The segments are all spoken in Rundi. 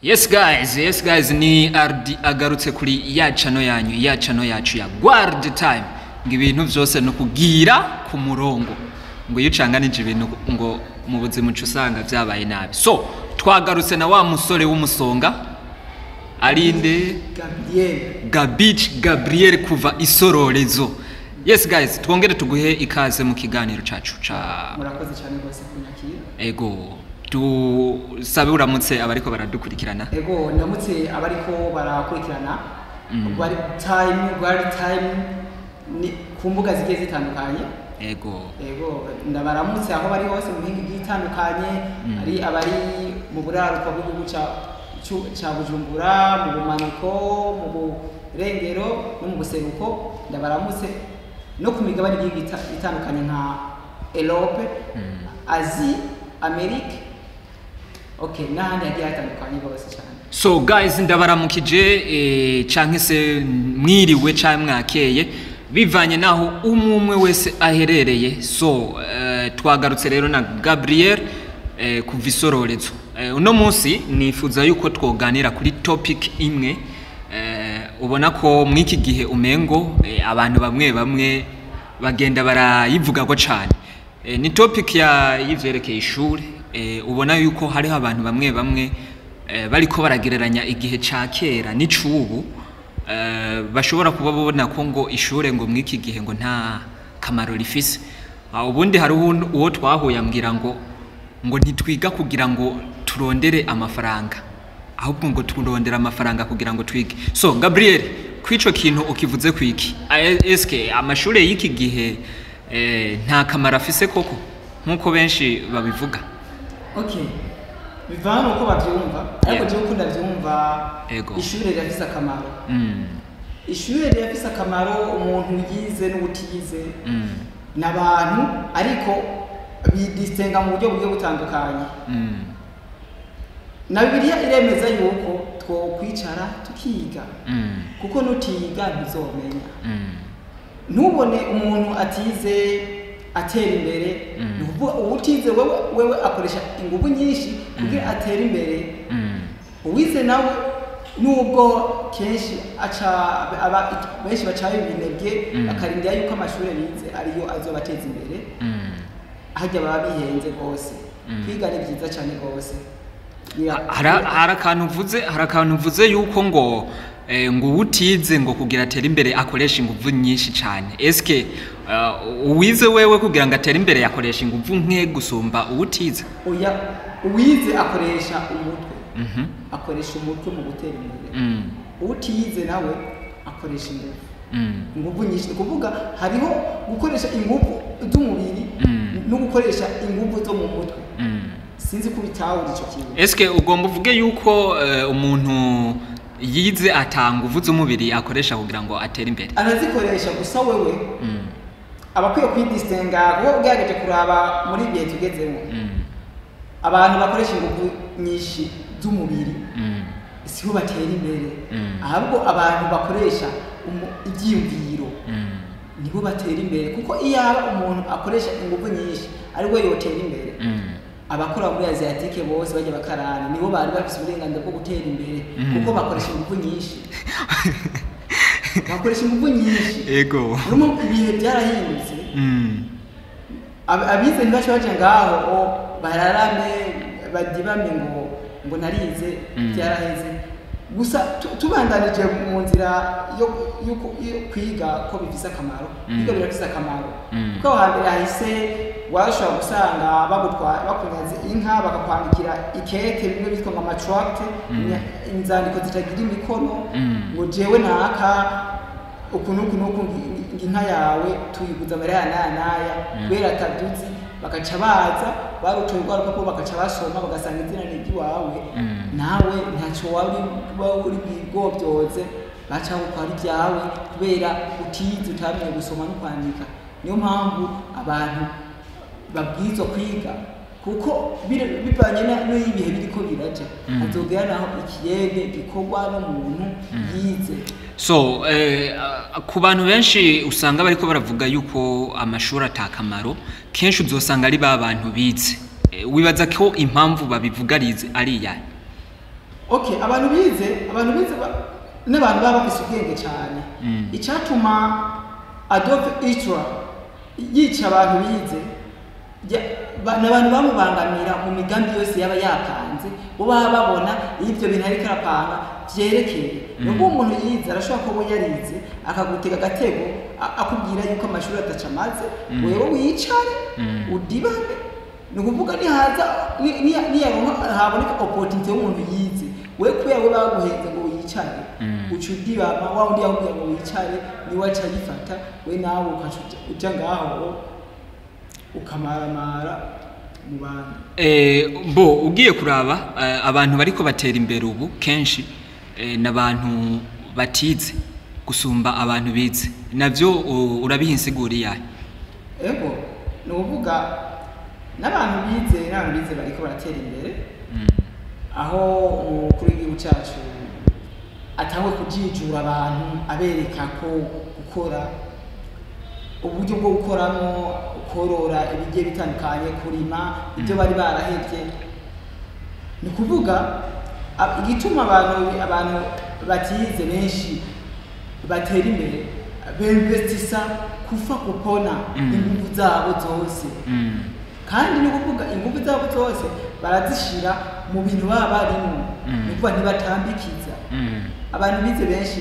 Yes guys, yes guys, ni RD agarutse kuri ya channel yanyu, ya channel yacu ya Guard Time. Ngo ibintu vyose no kugira ku murongo. Ngo iyo ucanganije ibintu ngo mu buzima uca usanga vyabaye nabi. So, twagarutse na wa musore w'umusonga arinde Gabriel. Gabich Gabriel kuva Isororezo. Yes guys, twongere tuguhe ikaze mu kiganiro cacu ca Murakoze cyane rwose kunyakira. Ego, tusabe uramutse abariko baradukurikirana. Ego, ndamutse abariko barakurikirana Guard Time, Guard Time ni ku mbuga zigiye zitandukanye. Ego. Ego, ndabaramutse aho bari hose mu mihingo igiye itandukanye, ari abari mu buraruko bw'igihugu ca Bujumbura, mu bumanuko, mu burengero no mu buseruko, ndabaramutse no ku migabane igiye itandukanye nka Europe, Asie, Amerique, okay, n'ahandi hagiye hatandukanye rwose cyane. So guys, ndabaramukije canke se mwiriwe canke mwakeye bivanye naho umwe umwe wese aherereye. So twagarutse rero na Gabriel kuva Isororezo. Uno munsi nifuza yuko twoganira kuri topic imwe ubona ko mw'iki gihe umengo abantu bamwe bamwe bagenda barayivugako cane. Ni topic ya y'ivyerekeye ishure. Ubona yuko hariho abantu bamwe bamwe bariko baragereranya igihe ca kera n'icubu, bashobora kuba babona ko ngo ishure ngo mw'iki gihe ngo nta kamaro rifise. Ubundi hari uwo twahuye ambwira ngo ntitwiga kugira ngo turondere amafaranga, ahubwo ngo turondere amafaranga kugira ngo twige. So Gabriel, kwico kintu ukivuze kwiki? Eske amashure y'iki gihe nta kamaro afise koko nkuko benshi babivuga? Okay, bivana uko bavyumva, ariko jewe uko ndavyumva, ishure rirafise akamaro. Ishure rirafise akamaro, umuntu yize n'utize n'abantu, ariko bidistenga mu buryo bugiye butandukanye. Na Bibiliya iremeza yuko twokwicara tukiga, kuko nutiga ntuzomenya. Ntubone umuntu atize atera imbere, ni ukuvuga uwutize wewe akoresha ingufu nyinshi kugira atere imbere. Uwize nawe nubwo kenshi aca aba benshi baca ibinebwe, bakarindira yuko amashuri bize ariyo azobateza imbere, harya baba bihenze rwose. Kwiga ni byiza cyane rwose. Hari akantu uvuze yuko ngo uwutize ngo kugira atere imbere akoresha ingufu nyinshi cyane. Eske uwize wewe kugira ngo atere imbere yakoresha ingufu nke gusumba uwutize? Oya, uwize akoresha umutwe. Akoresha umutwe mu gutera imbere. Utize nawe akoresha ingufu. Ingufu nyinshi, ni kuvuga hariho gukoresha ingufu z'umubiri no gukoresha ingufu zo mu mutwe. Sinzi ko bitahura ico kintu. Eske ugomba uvuge yuko umuntu yize atanga nguvu z'umubiri akoresha kugira ngo atere imbere? Arazikoresha, gusa wewe abakwiye kwidistenga, kuko ugerageje kuraba muri ibihe tugezemo, abantu bakoresha ingufu nyinshi z'umubiri sibo batera imbere, ahubwo abantu bakoresha ibyiyumviro nibo batera imbere. Kuko iyo aba umuntu akoresha ingufu nyinshi ari we yotera imbere, abakora muri Asiatique bose bajya bakarana nibo bari bafise uburenganzira bwo gutera imbere, kuko bakoresha ingufu nyinshi. Bakoresha ingufu nyinshi. Ego. Urumva ibihe byarahindutse. Abize ntibace baje ngaho bararame badibame ngo narize, byaraheze. Gusa tubandanije mu nzira yo kwiga ko bifise akamaro, kwiga birafise akamaro. Kuko hambere hahise washobora gusanga bakunyaze inka bakakwandikira ikete bimwe bitwa ngo amatract, inzandiko zitagira imikono, ngo jewe naka uku n'uku n'uku inka yawe tuyiguza amahera n'aya n'aya, kubera atabyuzi bakaca baza barutoye rwa rupapuro bakaca basoma bagasanga izina ni iry'iwawe, nawe ntacyo wari uri bwigobyoze, baca gukora ibyawe kubera utize utamenye gusoma no kwandika. Niyo mpamvu abantu babwirizwa kwiga, kuko bivanye n'ibihe biriko biraja, hazogera naho ikiyede gikorwa n'umuntu yize. So ku bantu benshi usanga bariko baravuga yuko amashuri atakamaro, kenshi uzosanga ari ba bantu bize. Wibaza ko impamvu babivuga ari iyahe? Okay, abantu bize n'abantu baba bafise ubwenge cyane. Icyatuma Adolf Hitler yica abantu bize, n'abantu bamubangamira mu migambi yose yaba yapanze, bo baba babona iyo ibyo bintu ariko arapanga vyerekeye. Nubwo umuntu yize arashobora kuba yarize akagutega agatego, akubwira yuko amashuri ataca amaze, wewe wicare udibame. Ni ukuvuga nihaza niyaronka haboneka opportunity y'umuntu yize, we kubera we baguhenze ngo wicare, uca udibama. Wa wundi yakubwira ngo wicare niwe aca ayifata, we nawe ukaca uja ngaho ukamaramara mu bantu. Bo ugiye kuraba, abantu bariko batera imbere ubu kenshi n'abantu batize gusumba abantu bize, navyo urabiha insiguro iyahe? Ego, ni ukuvuga n'abantu bize bariko baratera imbere, aho umukuru w'igihugu cyacu atangwe kujijura abantu, abereka ko gukora, uburyo bwo gukoramo, korora ibigiye bitandukanye, kurima ibyo bari barahevye. Ni ukuvuga igituma abantu batize benshi batera imbere, bemvestisa kufa kupona inguvu zabo zose. Kandi ni ukuvuga inguvu zabo zose barazishira mu bintu baba barimo. Ni ukuvuga ntibatambikiza. Abantu bize benshi,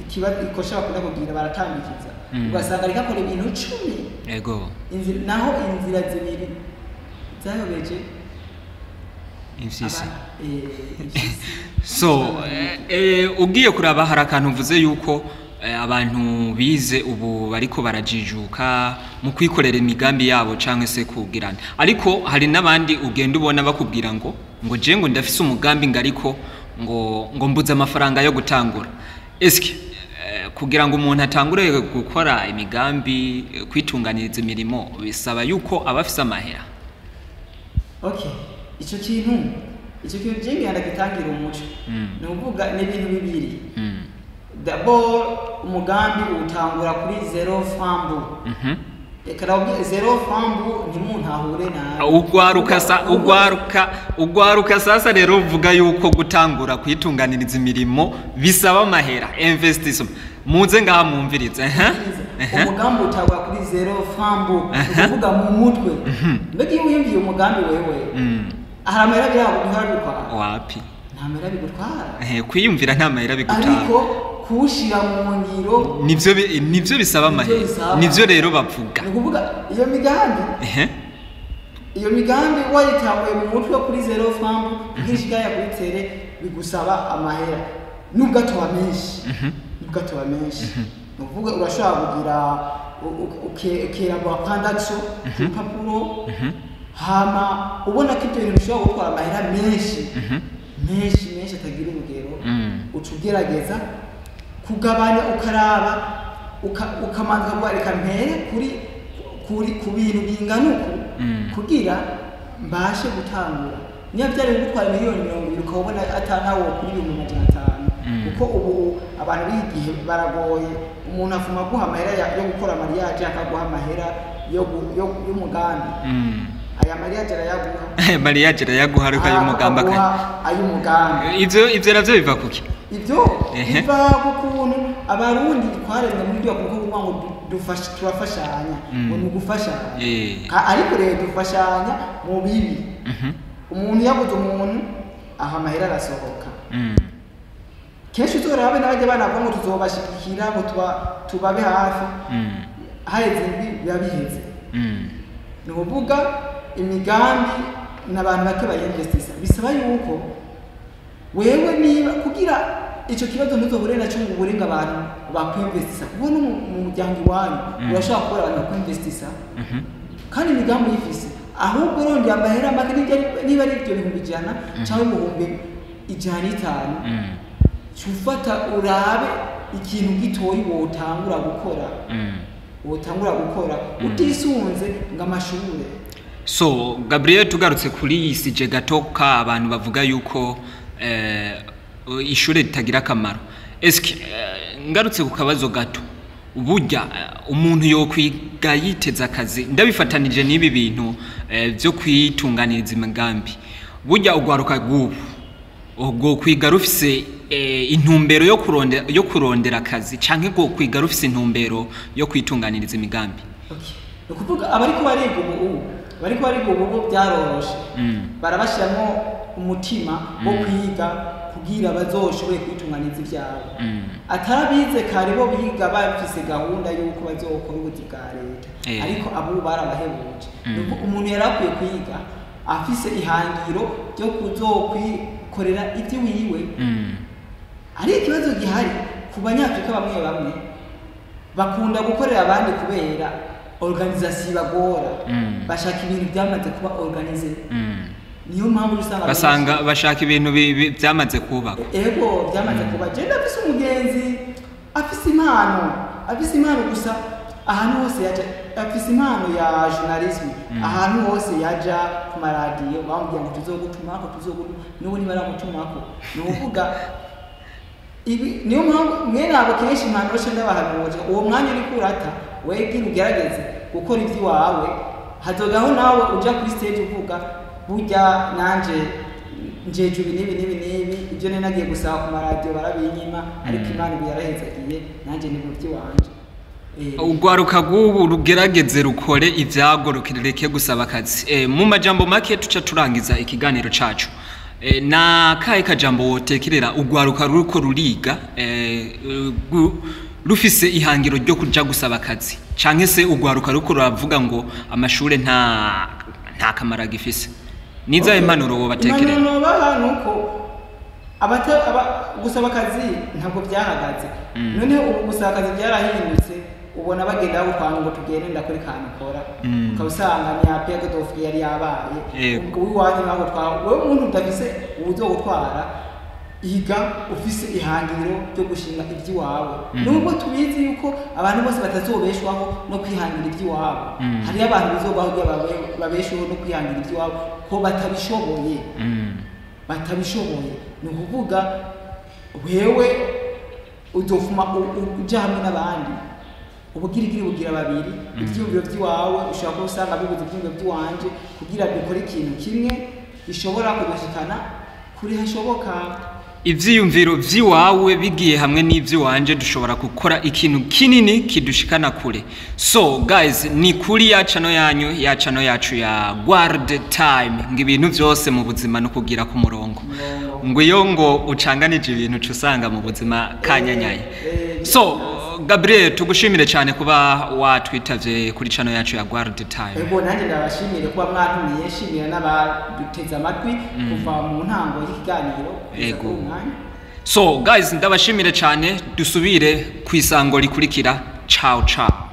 ikibazo ikosha bakunda kugira, baratambikiza, ugasanga ariko akora ibintu 10, inzira naho inzira zibiri zayobeje imfyisi. Imfyisi. So ugiye kuraba, hari akantu uvuze yuko abantu bize ubu bariko barajijuka mu kwikorera imigambi yabo canke se kugirana, ariko hari n'abandi ugenda ubona bakubwira ngo je ngo ndafise umugambi, ngo ariko ngo mbuze amafaranga yo gutangura. Eske kugira ngo umuntu atangure gukora imigambi, kwitunganiriza imirimo, bisaba yuko aba afise amahera? Okay, ico kintu je ngenda ndagitangira umuco. Ni ukuvuga ni ibintu bibiri. D'abord, umugambi utangura kuri zéro franc bu. Reka ndababwire, zéro franc bu, ntimuntahure nabi. Ugwaruka sasa rero uvuga yuko gutangura kwitunganiriza imirimo bisaba amahera, investissement, muze ngaha mwumvirize, ehe. Umugambi utangura kuri zéro franc bu, ni ukuvuga mu mutwe. Mbega iyo wiyumviye umugambi wewe, hari amahera bihora bigutwara? Wapi. Nta mahera bigutwara. Kwiyumvira nta mahera bigutwara. Ariko kuwushyira mu ngiro Nivyo bisaba nivyo amahera. bisaba. Nivyo rero bavuga. Ni ukuvuga iyo migambi, iyo migambi wayitanguye mu mutwe kuri zéro franc bu, kugira kuri terrain bigusaba amahera, nubwo atoba menshi, nubwo atoba menshi. Ni ukuvuga urashobora kugira ukeragura plan d'action ku rupapuro, hama ubona ko ibyo bintu bishobora gutwara amahera menshi menshi menshi atagira urugero, uca ugerageza kugabanya, ukaraba, ukamanza ukavuga reka mpere kuri ku bintu bingana uku kugira mbashe gutangura. Niba byari bigutwara miliyoni 20, ukaba ubona atanawo kuri 500,000, kuko ubu abantu b'igihe baragoye. Umuntu afuma aguha amahera yo gukora mariage, akaguha amahera y'umugambi. Aya mariage arayaguha. Mariage arayaguha, ariko ay'umugambi akaguha ay'umugambi. Ivyo navyo biva kuki? Ibyo biva ku kuntu Abarundi twaremwe muri byo, kuko kuvuga ngo turafashanya, ngo ni ugufashanya. Ariko rero dufashanya mu bibi. Umuntu yabuze umuntu aha, amahera arasohoka. Kenshi uzorabe n'abajya banavuga ngo tuzobashigikira, ngo tubabe hafi, haheze indwi biba biheze. Ni ukuvuga imigambi n'abantu bake bayinvestisa. Bisaba yuko wewe niba kugira icyo kibazo ntuzohure nacyo ngo ubure ngo abantu bakwinvestisa, kuko no mu muryango iwanyu urashobora kubura abantu bakwinvestisa kandi imigambi uyifise. Ahubwo rondera amahera make, niba ari ibyo 100,000 cyangwa 105,000, ca ufata urabe ikintu gitoyi wotangura gukora, wotangura gukora utisunze ngo amashure. So Gabriel, tugarutse kuri iyi sujet gato, ka abantu bavuga yuko ishure ritagira akamaro, eske ngarutse ku kabazo gato, burya umuntu yokwiga yiteza akazi? Ndabifatanije n'ibi bintu byo kwitunganiriza imigambi, burya ugwaruka rw'ubu Ubwo kwiga rufise intumbero yo kurondera akazi, canke rwo kwiga rufise intumbero yo kwitunganiriza imigambi? Okay. Ni ukuvuga abariko bariga ubu bo byaroroshe, barabashyiramo umutima wo kwiga kugira bazoshobore kwitunganiza ivyabo. Atarabize kare bo biga bafise gahunda y'uko bazokora ubuzi bwa leta, ariko abo barabahebuje. Ni ukuvuga umuntu yari akwiye kwiga afise ihangiro ryo kuzokwikorera ivy'iwiwe. Ari ikibazo gihari ku Banyafurika, bamwe bamwe bakunda gukorera abandi kubera organisation ibagora. Bashaka ibintu byamaze kuba organisé. Niyo mpamvu usanga Basanga bashaka ibintu byamaze kubakwa. Ego, byamaze kuba. Je ndafise umugenzi afise impano gusa ahantu hose yaja, afise impano ya journalisme, ahantu hose yaja ku maradiyo bamubwira ngo tuzogutumako, tuzogutuma, n'ubu ntibaramutumako. Ni ukuvuga ibi, niyo mpamvu mwene abo kenshi impanuro nce ndabahanuje: uwo mwanya uriko urata, wegira ugerageze gukora ivy'iwawe, hazogaho nawe uja kuri stage uvuga: "Burya nanje njeje ibi n'ibi n'ibi n'ibi, ibyo nari nagiye gusaba ku maradiyo barabinyima, ariko Imana ubu yarahezagiye, nanje ni mu by'iwanje." Urwaruka rw'ubu rugerageze rukore ibyago, rureke gusaba akazi. Mu majambo make tuca turangiza ikiganiro cacu, na kahe kajambo wotekerera urwaruka ruriko ruriga, rufise ihangiro ryo kuja gusaba akazi, canke se urwaruka ruriko ruravuga ngo amashure nta kamaro agifise? Nizahe impanuro wobatekerera? Impanuro nobaha nuko gusaba akazi ntabwo byahagaze. Noneho ubu gusaba akazi byarahindutse, ubona bagenda bagupanga ngo tugende ndakora kantu ukora, ukaba usanga ni appel d'offre yari yabaye. Uwiwanyu ntabwo twa wewe umuntu udafise uwuzogutwara. Iga ufise ihangiro ryo gushinga iby'iwawe, nubwo tubizi yuko abantu bose batazobeshwaho no kwihangira iby'iwabo. Hariyo abantu bizobaho kugira babeshweho no kwihangira iby'iwabo ko batabishoboye. Batabishoboye ni ukuvuga wewe uzofuma uja hamwe n'abandi, ubugirigiri bugira babiri. Ivyiyumviro vy'iwawe ushobora kuba usanga bibuze ivyiyumviro vy'iwanje kugira dukore ikintu kimwe gishobora kudushikana kuri hashoboka. Ivyiyumviro vy'iwawe bigiye hamwe n'ivy'iwanje, dushobora gukora ikintu kinini kidushikana kure. So guys, ni kuri ya channel yanyu, ya channel yacu ya Guard Time. Ngo ibintu vyose mu buzima no kugira ku murongo. Murongo. Ngo iyo ngo ucanganije ibintu uca usanga mu buzima kanyanyaye. So Gabriel, tugushimire cyane kuba watwitavye kuri channel yacu ya Guard Time. Ego, nanjye ndabashimire kuba mwatumiye, nshimira n'abaduteze amatwi kuva mu ntango y'ikiganiro kugeza kuri uyu mwanya. So guys, ndabashimire cyane, dusubire ku isango rikurikira. Ciao ciao.